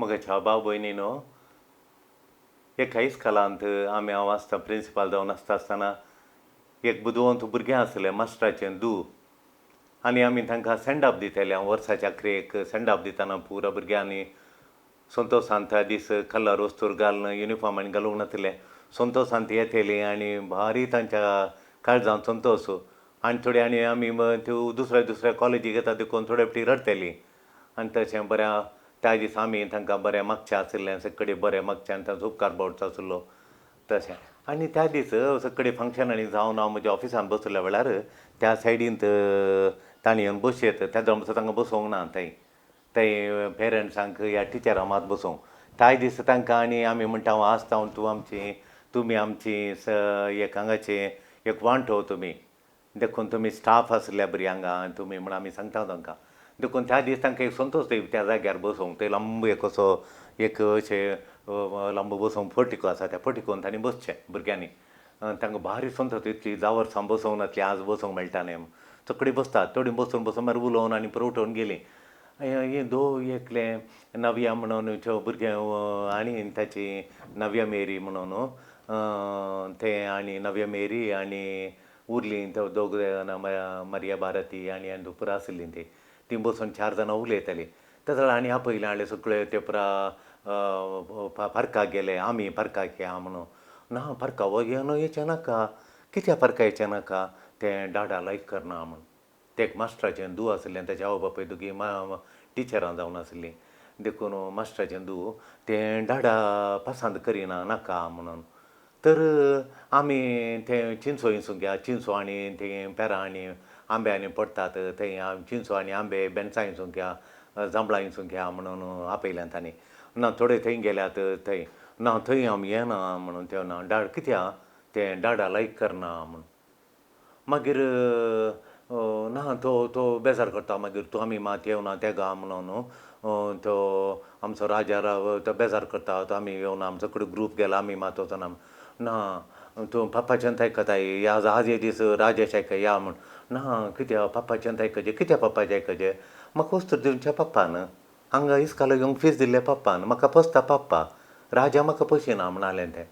म्हज्या भाव भयणीनो, एका इस्कोलांत आमी हांव आसता प्रिंसिपाल जावन आसता आसतना एक बुदवंत भुरगें आसलें, मास्टराचें धूव. आनी आमी तांकां सेंड ऑफ दिताले. हांव वर्साच्या अखरेक सेंड ऑफ दितना पुरा भुरग्यांनी संतोशान त्या दीस कलर वस्तूर घालून युनिफॉर्म आनी घालूंक नासलें, संतोशान ती येतली आनी भारी तांच्या काळजांत संतोश. आनी थोडी आनी आमी त्यो दुसऱ्या दुसऱ्या कॉलेजीक येता देखून थोडे फावटी रडटलीं. आनी तशें बऱ्या त्या दिसा आमी तांकां बरें मागचें आशिल्लें, सगळे बरें मागचें आनी तांचो उपकार बावडचो आशिल्लो तशें. आनी त्या दीस सगळे फंक्शन आनी जावन हांव म्हज्या ऑफिसान बशिल्ल्या वेळार त्या सायडींत तांणी येवन बसयत त्या जावन तांकां बसोवंक ना थंय, थंय पेरंट्सांक या टिचरांक मात बसोवंक. त्याय दीस तांकां आनी आमी म्हणटा आज जावन तूं आमची तुमी आमची एक हांगाची एक वांटो तुमी, देखून तुमी स्टाफ आसल्या बरी हांगा तुमी म्हण आमी सांगता तांकां. देखून त्या दीस तांकां एक संतोश त्या जाग्यार बसोवंक थंय लांब एक असो एक अशें लांब बसोवंक पोर्टिको आसा, त्या पोर्टिकोन तांणी बसचें भुरग्यांनी. तांकां भारी संतोश, इतली जां वर्सां बसोवंक नासली आज बसोवंक मेळटा न्ही. सगळीं बसतात, थोडीं बसून बसून मागीर उलोवन आनी परत उठोवन गेलीं. हें दो एकलें नव्या म्हणून भुरगें आनी ताची नव्या मेरी म्हणून तें आनी नव्या मेरी आनी उरलीं दोग मारिया भारती आनी आनी पुरा आशिल्लीं तीं, तीं बसून चार जाणां उलयतालीं. तें जाल्यार आनी आपयलें हाडलें सगळे ते पुरा पार्काक गेले. आमी पार्काक या म्हणून ना, पार्का येवन येचें नाका. कित्याक पार्का येचें नाका? तें डाडा लायक करना म्हूण. तें एक मास्टराचें धूव आशिल्लें, ताचे आवय बापूय दोगी टिचरां जावन आशिल्लीं, देखून मास्टराचें धूव तें डाडा पसंद करिना नाका म्हणून. तर आमी तें चिंचो इंचूंक या, चिंचो आनी तें पेरां आनी आंबे आनी पडटात थंय चिंचो आनी आंबे बेनसां इंचूंक या, जांबळां इंचूंक या म्हणून आपयलें तांणी. ना थोडे थंय गेल्यात थंय ना थंय आमी येना म्हणून ते ना डाड कित्याक तें डाडा लायक करना म्हूण. मागीर ना तो तो बेजार करता मागीर तूं आमी मात येवना तेगा म्हणून तो आमचो राजा राव तो बेजार करता, तो आमी येवना, आमचो कडेन ग्रूप गेला आमी मात वचना. ना तूं पप्पाच्यान आयकताय आज आज एक दीस राजाचे आयक या म्हूण. ना कित्याक पप्पाच्यान आयकचें, कित्याक पप्पाचें आयकचें? म्हाका वस्तू दिवचें पप्पान, हांगा इस्कोलाक येवंक फीस दिल्लें पप्पान, म्हाका पोसता पप्पा, राजा म्हाका पोशिना म्हणालें तें.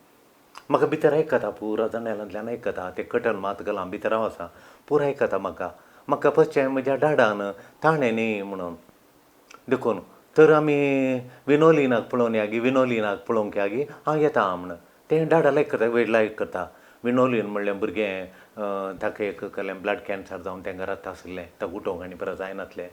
म्हाका भितर आयकता पुरा जनेलांतल्यान आयकता, तें कटन मात घालां भितर हांव आसा पुरा आयकता म्हाका, म्हाका पोसचें म्हज्या डाडान ताणें न्ही म्हणून. देखून तर आमी विनोलिनाक पळोवन या गी, विनोलिनाक पळोवंक या गी, हांव येता म्हण. तें डाडा लायक करता, वेळ लायक करता. विनोलीन म्हणलें भुरगें ताका एक कहलें ब्लड कॅन्सर जावन तें घरांत आशिल्लें, ताका उठोवंक आनी परत जायनासलें,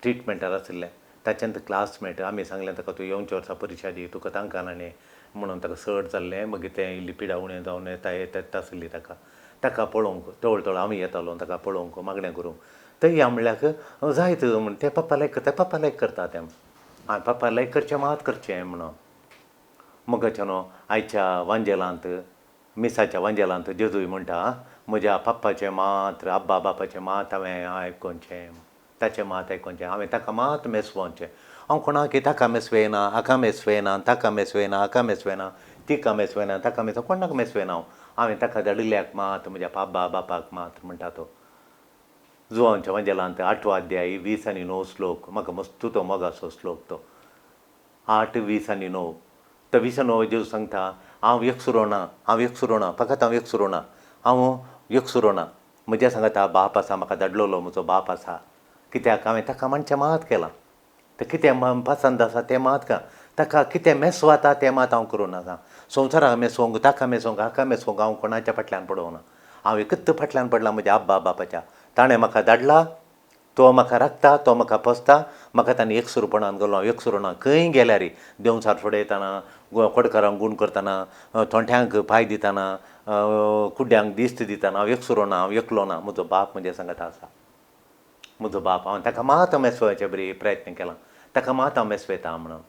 ट्रिटमेंटार आशिल्लें. ताच्यान क्लासमेट आमी सांगलें ताका तूं येवचे वर्सा परिक्षा दी, तुका तांकां आनी म्हणून ताका चड जाल्लें. मागीर तें इल्ली पिडा उणें जावन येता येता आशिल्ली ताका, ताका पळोवंक तवळ तवळ आमी येतालो ताका पळोवंक मागणें करूंक. थंय या म्हणल्याक जायत म्हण तें पप्पा लायक करता, पप्पा लायक करता तें, हांवें पप्पा लायक करचें मात करचें म्हणून. मगाच्या न्हू आयच्या वांजेलांत मिसाच्या वांजेलांत जेजूय म्हणटा म्हज्या पप्पाचें मात्र आब्बा बापाचें मात हांवें आयकोचें, ताचें मात आयकोचें, हांवें ताका मात मेसवोचें. हांव कोणाक ताका मेसवेना, हाका मेसवेना, ताका मेसवेना, हाका मेसवेना, तिका मेसवेना, ताका मेसवेना, कोणाक मेसवेना हांव, हांवें ताका धाडिल्ल्याक मात म्हज्या बाबा बापाक मात म्हणटा तो. जुवांच्या वांजेलांत 8वो अध्याय 20 आनी 9 श्लोक, म्हाका मस्त तो मोगाचो श्लोक तो 8 20 आनी 9. तो 20 आनी 9 जेजू सांगता हांव एकसुरो ना, हांव एकसुरो ना, फकत हांव एकसुरो ना, हांव एकसुरो ना, म्हज्या सांगता बाप आसा, म्हाका धाडलेलो म्हजो बाप आसा, कित्याक हांवें ताका मानचें मात केलां, तें कितें पसंद आसा तें मात का, ताका कितें मेसवाता तें मात हांव करूं नाका, संवसाराक मेसोवंक, ताका मेसोवंक, हाका मेसोवंक हांव कोणाच्या फाटल्यान पडोवना, हांव एकच फाटल्यान पडलां म्हज्या आब्बा बापाच्या, ताणें म्हाका धाडला, तो म्हाका राखता, तो म्हाका पोसता, म्हाका ताणें एकसुरपणान गेलो, हांव एकसुरो ना. खंय गेल्यार देंवचार सोडयतना, कोडकारांक गूण करतना, थोंट्यांक पांय दितना, कुड्ड्यांक दिश्ट दितना हांव एकसुरो ना, हांव एकलो ना, म्हजो बाप म्हज्या सांगाता आसा, म्हजो बाप. हांवें ताका मात मेसवाचे बरी प्रयत्न केला, ताका मात हांव मेसवेता म्हणून.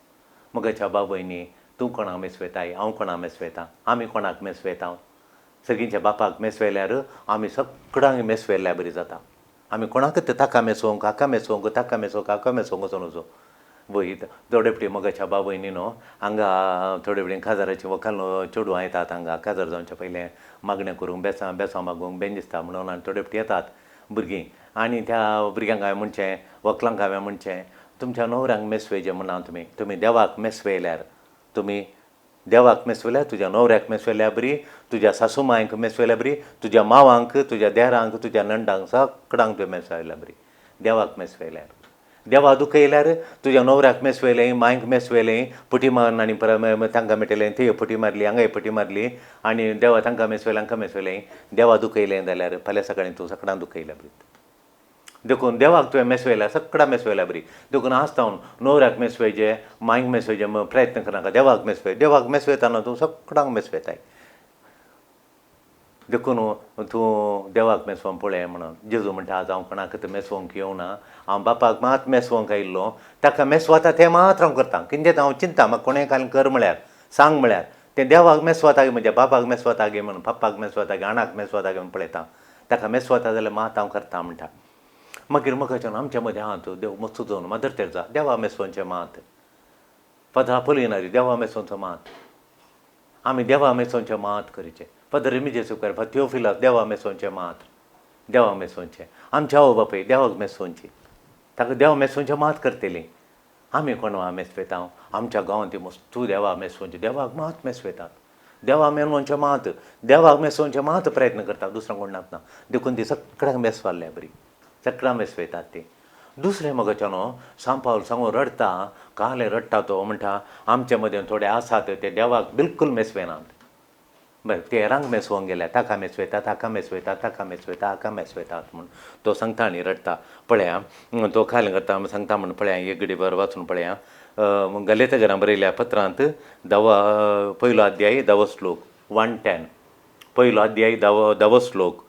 म्हज्या बाबयनी तूं कोणाक मेसवेताय, हांव कोणाक मेसवेता, आमी कोणाक मेसवेता? सगळींच्या बापाक मेसवेल्यार आमी सगळ्यांक मेसवेल्या बरी जाता. आमी कोणाकच ताका मेसोवंक, हाका मेसोवंक, ताका मेसोवंक, हाका मेसोवंक वचोन वचो वय. थोडे फावटी मगाच्या बाबयनी न्हू हांगा थोडे फावटी काजाराची व्हंकल चेडवां येतात हांगा काजार जावच्या पयलें मागणें करूंक, बेसां बेसां मागूंक बेन दिसता म्हणून. आनी थोडे फावटी येतात भुरगीं आनी त्या भुरग्यांक हांवें म्हणचें, व्हंकलांक हांवें म्हणचें, तुमच्या न्हवऱ्यांक मेसवेजे म्हणा. तुमी तुमी देवाक मेसवेल्यार, तुमी देवाक मेसवेल्यार तुज्या न्हवऱ्याक मेसवेल्या बरी, तुज्या सासू मांयक मेसवेल्या बरी, तुज्या मावांक, तुज्या देरांक, तुज्या नंडांक, सगळ्यांक तुवें मेसयल्या बरी. देवाक मेसवेल्यार, देवा दुखयल्यार तुज्या न्हवऱ्याक मेसवेलें, मांयक मेसवेलें, पुटी मारून आनी परत तांकां मेळटलें, थंय पटी मारली, हांगाय पटी मारली आनी देवा तांकां मेसवेलें, हांकां मेसवेलें, देवा दुखयलें जाल्यार फाल्यां सकाळीं तूं सगळ्यांक दुखयल्या बरी. देखून देवाक तुवें मेसवेल्या, सगळ्यां मेसवेल्या बरी. देखून आज तावन न्हवऱ्याक मेसवेचे, मांयक मेसवेचे प्रयत्न करनाका, देवाक मेसवे. देवाक मेसवेताना तूं सगळ्यांक मेसवेताय. देखून तूं देवाक मेसोवंक पळय म्हणून जेजू म्हणटा, आज हांव कोणाक मेसोवंक येवना, हांव बापाक मात मेसोवंक आयिल्लो, ताका मेसवाता तें मात्र हांव करता. कितें हांव चिंता म्हाका कोणें काल कर म्हळ्यार, सांग म्हळ्यार तें देवाक मेसवाता गे, म्हज्या बापाक मेसवाता गे म्हणून, पप्पाक मेसवाता गे, आणाक मेसवाता गे म्हणून पळयता. ताका मेसवाता जाल्यार मात हांव करता म्हणटा. मागीर म्हाका आमच्या मदें आहा तूं देव मस्तू जावन मदर तेरेजा देवा मेसोवचें मात, फादर आपोलिनारी देवा मेसोवचो मात, आमी देवा मेसोवचें मात करचें. फादर रेमिजियस फादर थियोफिलास देवा मेसोवचें मात, देवा मेसोवचें. आमच्या आवय बापूय देवाक मेसोवची, ताका देवा मेसोवचें मात करतलीं. आमी कोण मेसवेता? आमच्या गांवांत ती मस्तू देवा मेसोवचें, देवाक मात मेसवेतात, देवा मेनोवचें मात, देवाक मेसोवचें मात प्रयत्न करतात, दुसरो कोण ना. देखून ती सगळ्यांक मेसवाल्या बरी, सगळ्यांक मेसवेतात ती. दुसरें मगो न्हू सांपावल सांगून रडटा, कालें रडटा, तो म्हणटा आमचे मदें थोडे आसात ते देवाक बिलकूल मेसवेनात. बरें, ते हेरांक मेसोवंक गेल्या, ताका मेसवेता, ताका मेसवेता, ताका मेसवेता, हाका मेसवेतात म्हूण तो सांगता आनी रडटा. पळया तो खालें करता सांगता म्हूण पळया, एक घडी बरें वाचून पळया. गलेतगरां बरयल्या पत्रांत पयलो अध्याय 10वो श्लोक, 1:10, पयलो अध्याय 10वो श्लोक.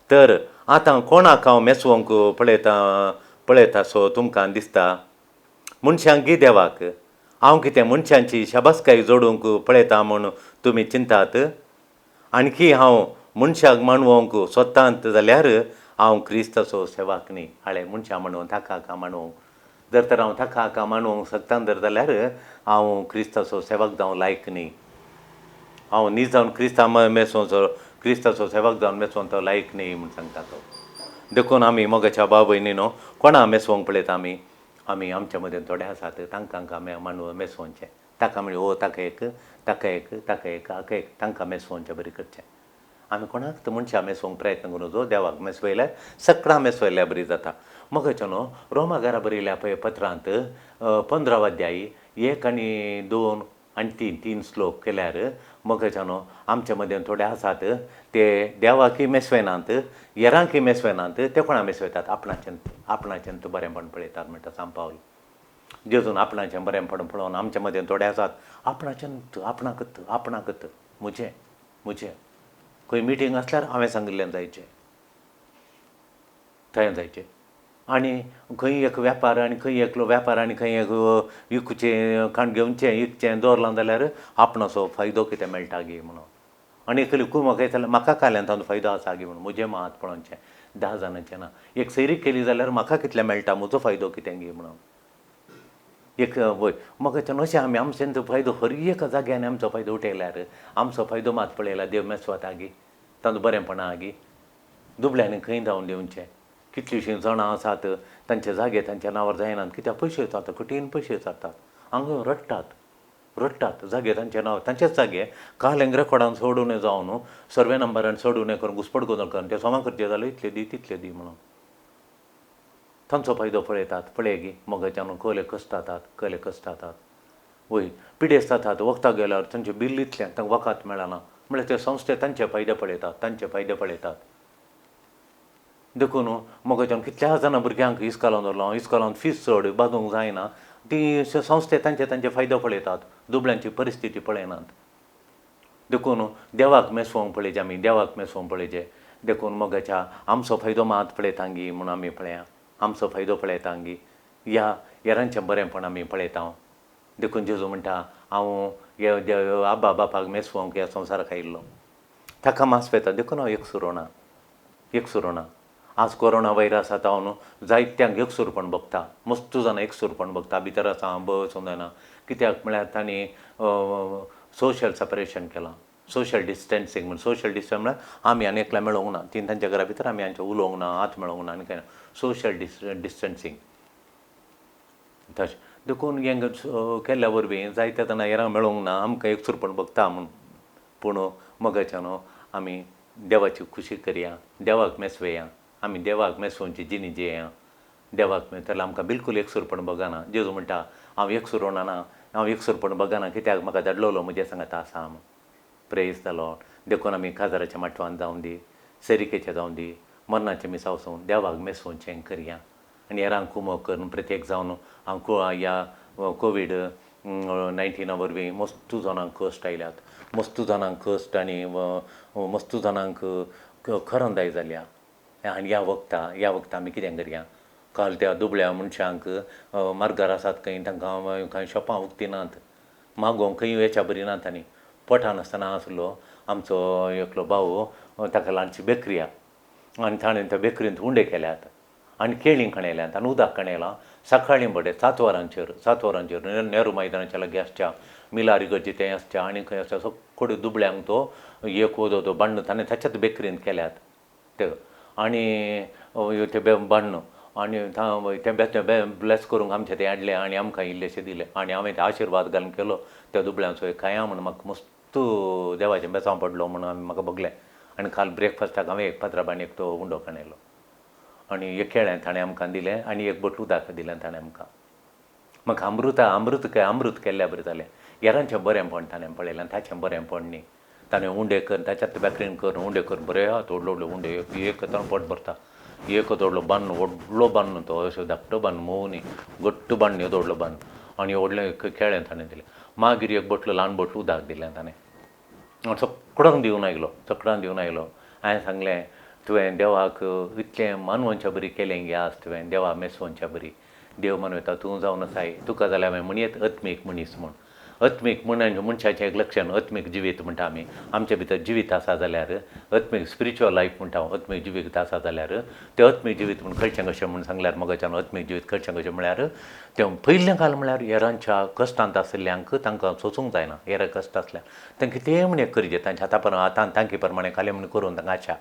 तर आतां कोणाक हांव मेसोवंक पळयता पळयता सो तुमकां दिसता? मनशांक गी देवाक? हांव कितें मनशांची शाबासकाय जोडूंक पळयता म्हूण तुमी चिंतात? आणखी हांव मनशाक मानवंक सोदतांत जाल्यार हांव क्रिस्ताचो सेवाक न्ही. हाळे मनशां म्हणून ताका हाका मानवंक जर तर हांव ताका हाका मानवंक सोदतां जर जाल्यार हांव क्रिस्ताचो सेवक जावं लायक न्ही. हांव न्ही जावन क्रिस्ता मेसोवचो, क्रिस्ताचो सेवक जावन मेसोवंक तो लायक न्ही म्हूण सांगता तो. देखून आमी मोगाच्या भाव भयणी न्हू कोणा मेसोवंक पळयता आमी? आमी आमच्या मदें थोडे आसात तांकां आमी मानव मेसोवचें, ताका म्हणजे ओ ताका एक, ताका एक, ताका एक, हाका एक, तांकां मेसोवचें बरें करचें. आमी कोणाक तर मनशां मेसोवंक प्रयत्न करूं जो देवाक मेसवयल्यार सगळ्यां मेसवयल्यार बरी जाता. मोगाच्या न्हू रोमा घरा बरयल्या पळय पत्रांत 15 अध्यायी 1 आनी 2 आनी 3 श्लोक केल्यार मोगाच्या न्हू आमच्या मदें थोडे आसात ते देवाकय मेसवेनात, हेरांकय मेसवेनात, ते कोणा मेसवेतात? आपणाचें, आपणाचें बरेंपण पळयतात म्हणटा सांपावल. जेजून आपणाचें बरेंपण पळोवन आमच्या मदें थोडे आसात आपणाचें, आपणाकत, आपणाकत, म्हजें, म्हजें. खंय मिटींग आसल्यार हांवें सांगिल्लें जायचें, थंय जायचें. आनी खंय एक वेपार आनी खंय एकलो वेपार आनी खंय एक विकचें, काण घेवचें, विकचें दवरलां जाल्यार आपणाचो फायदो कितें मेळटा गी म्हणून. आनी एकली कुमक जाल्यार म्हाका काल्यान तांचो फायदो आसा गी म्हणून म्हजें मात पळोवचें, 10 जाणांचें ना. एक सैरीक केली जाल्यार म्हाका कितलें मेळटा, म्हजो फायदो कितें गी म्हणून. एक वय म्हाका अशें आमी आमचें फायदो हर एका जाग्यान आमचो फायदो उठयल्यार आमचो फायदो मात पळयल्यार देव मेसवाता गी, तांचो बरेंपणां आहा गी. दुबळ्यांनी खंय धांवन दिवचें? कितलींशीं जाणां आसात तांचे जागे तांच्या नांवार जायनात, कित्याक पयशे जाता, कठीण पयशे जातात, हांगा रडटात रडटात जागे तांच्या नांवार, तांचेच जागे काल रेकॉर्डान सोडून जावन सर्वे नंबरान सोडून करून घुसपट गोंदळ करून ते सोमा करचे जाल्यार इतले दी तितले दी म्हणून तांचो फायदो पळयतात. पळय गी मोगाच्यान कले कसतात, कले कसतात वय पिडेस्त जातात. वखदाक गेल्यार तांचें बिल इतलें, तांकां वखद मेळना म्हळ्यार ते संस्थे तांचे फायदे पळयतात, तांचे फायदे पळयतात. देखून मोगाच्यान कितल्या जाणां भुरग्यांक इस्कोलान दवरलां, इस्कोलान फीस चड बादूंक जायना, ती संस्थे तांचे तांचे फायदो पळयतात, दुबळ्यांची परिस्थिती पळयनात. देखून देवाक मेसोवंक पळयचें आमी, देवाक मेसोवंक पळयचें. देखून मोगाच्या आमचो फायदो मात पळयता गी म्हूण आमी पळया, आमचो फायदो पळयता गी, ह्या हेरांचें बरेंपण आमी पळयता. देखून जेजू म्हणटा हांव आब्बा बापाक मेसोवंक ह्या संवसाराक आयिल्लो, ताका मासपेता. देखून हांव एकसुरो ना, एकसुरो ना. आज कोरोना व्हायरस आतां न्हू जायत्यांक एकसूरपण भोगता, मस्त जाणां एकसूरपण भोगता, भितर आसा बसूंक जायना. कित्याक म्हळ्यार तांणी सोशल सेपरेशन केलां, सोशल डिस्टन्सींग म्हण. सोशल डिस्टन्स म्हळ्यार आमी आनी एकल्या मेळोंक ना, तीं तांच्या घरा भितर आमी आमचें उलोवंक ना, हात मेळोंक ना आनी कांय ना, सोशल डिस्टन्सींग. तशें देखून हें केल्ल्या वरवीं जायत्या जाणां हेरांक मेळोंक ना, आमकां एकसुरपण भोगता म्हूण. पूण मोगाच्यान आमी देवाची खुशी करया, देवाक मेसवया, आमी देवाक मेसोवची जिणी जियेया. देवाक जाल्यार आमकां बिलकूल एकसुरपण भोगना. जेजू म्हणटा हांव एकसुरो ना, हांव एकसुरपण भोगना, कित्याक म्हाका धाडलेलो म्हज्या सांगाता आसा म्हूण. प्रेज the Lord. देखून आमी काजाराच्या माटवान जावं दी, सेरिकेचें जावं दी, मरणाचें मिसाव आसूं, देवाक मेसोवचें करया आनी हेरांक कुमोक करून प्रत्येक जावन हांव ह्या कोवीड 19 वरवीं मस्तू जाणांक कश्ट आयल्यात, मस्तू जाणांक कश्ट आनी मस्तू जाणांक खरंदाय जाल्या. आनी ह्या वखदा आमी कितें करया? काल त्या दुबळ्या मनशांक मार्गार आसात खंय, तांकां कांय शॉपां उक्ती नात, मागोवंक खंय वेच्या बरी नात. आनी पोटान आसतना आसलो आमचो एकलो भाव, ताका ल्हानशी बेकरी आहा आनी ताणें त्या बेकरींत उंडे केल्यात आनी केळीं खणयल्यांत आनी उदक खणयलां. सकाळीं बरें 7 वरांचेर नेहरू मैदानाच्या लागीं आसच्या मिलारी गजी तें आसच्या आनी खंय आसच्या सगळे दुबळ्यांक तो एक वोदो तो बाण्ण ताणें ताच्याच बेकरींत केल्यात ते आनी ते बाण्ण आनी तें ब्लेस करूंक आमचें तें हाडलें आनी आमकां इल्लेशें दिलें आनी हांवें ते आशिर्वाद घालून केलो त्या दुबळ्यांचो एक खाया म्हूण म्हाका मस्त देवाचें बेसांव पडलो म्हणून आमी म्हाका भोगलें. आनी काल ब्रेकफास्टाक हांवें एक पात्राबान एक तो उंडो खणयलो आनी एक केळें ताणें आमकां दिलें आनी एक बोटल उदक दिलें ताणें आमकां. म्हाका अमृत केल्ल्या बरें जालें. हेरांचें बरेंपण ताणें पळयलें, ताचें बरेंपण न्ही. ताणें उंडे कर ताच्याच बेकरीन कर उंडे कर बरे आहात व्हडले व्हडले उंडे, एक ताणें पोट भरता. एक व्हडलो बान्न, व्हडलो बान्न तो असो धाकटो बान्न, मोव न्ही, घट्ट बान्न, येदो व्हडलो बान्न आनी व्हडलें केळें ताणें दिलें. मागीर एक बोटलो ल्हान बोटलो उदक दिलें ताणें. सगळ्यांक दिवन आयलो, सगळ्यांक दिवन आयलो. हांवें सांगलें तुवें देवाक इतलें मानवच्या बरी केलें गे आज, तुवें देवा मेसोवच्या बरी, देव मानवता तूं जावन आसाय, तुका जाल्यार हांवें म्हणयेत आत्मीक मनीस म्हूण. आत्मीक मनशाचें एक लक्षण आत्मीक जिवीत म्हणटा आमी. आमचे भितर जिवीत आसा जाल्यार आत्मीक स्पिरिच्युअल लायफ म्हणटा हांव, आत्मीक जिवीत आसा जाल्यार तें आत्मीक जिवीत म्हूण कळचें कशें म्हूण सांगल्यार मोगाच्यान आत्मीक जिवीत कळचें कशें म्हळ्यार तें पयलें काल म्हळ्यार हेरांच्या कश्टांत आशिल्ल्यांक तांकां सोसूंक जायना. हेर कश्ट आसल्यार तांकां तें म्हण एक करचें, तांच्या हाता तांकी प्रमाणें खालें म्हूण करून तांकां आशा.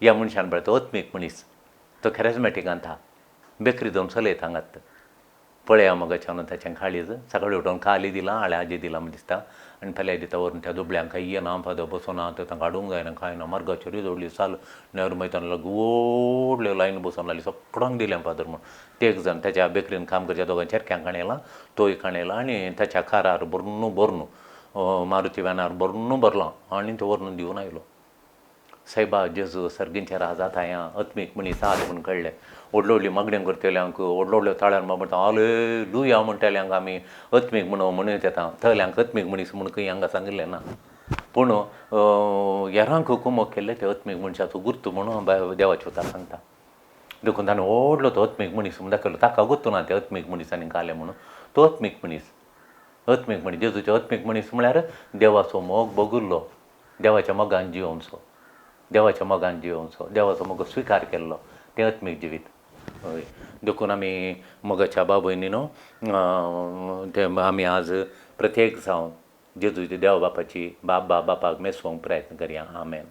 ह्या मनशान पळय तो आत्मीक मनीस, तो कॅरेजमॅटीक आसा, बेकरी दोन चलयता हांगात. पळया मोगाच्यान ताचें काळीज सकाळीं उठोवन काली दिलां, हाळे आजी दिलां म्हूण दिसता. आनी फाल्यां दिता व्हरून त्या दुबळ्यांक कांय येना, फादर बसोना, ते तांकां हाडूंक जायना कांय ना. मार्गाचेरूय दवरली साल नेहरू मैदान लागीं व्हडल्यो लायन बसून लागली, सगळ्यांक दिलें फादर म्हूण. ते एक जाण ताच्या बेकरीन काम करच्या दोगां चेरक्यांक काणयलां, तोय काणयला आनी ताच्या कारार भरून भरून मारुती व्हॅनार भरून भरलां आनी तो व्हरून दिवन आयलो. सायबा जेजू सर्गींचे राजा थांया आत्मीक मनीस आहात म्हूण कळ्ळें. व्हडल्यो व्हडल्यो मागण्यो करतल्यांक व्हडलो व्हडल्यो ताळ्यान म्हणटा हालेलुया म्हणटल्यांक आमी आत्मीक म्हणून म्हणून येता. थंयल्यांक आत्मीक मनीस म्हूण खंय हांगा सांगिल्लें ना, पूण हेरांक कुमक केल्ले ते आत्मीक मनशाचो गुर्त म्हणून देवाचें उतर सांगता. देखून ताणें व्हडलो तो आत्मीक मनीस म्हूण दाखयलो. ताका गुर्त ना ते आत्मीक मनीस आनी घालें म्हणून. तो आत्मीक मनीस, आत्मीक मनीस जेजूचो आत्मीक मनीस म्हळ्यार देवाचो मोग भोगिल्लो, देवाच्या मोगान जियोवचो, देवाच्या मोगान जियोवचो, देवाचो मोग स्विकार केल्लो तें आत्मीक जिवीत. हय, देखून आमी मोगाच्या भाव भयणीनो ते आमी आज प्रत्येक जावन जेजूची देवा बापाची बाप बापाक मेसोवंक प्रयत्न करया. आमेन.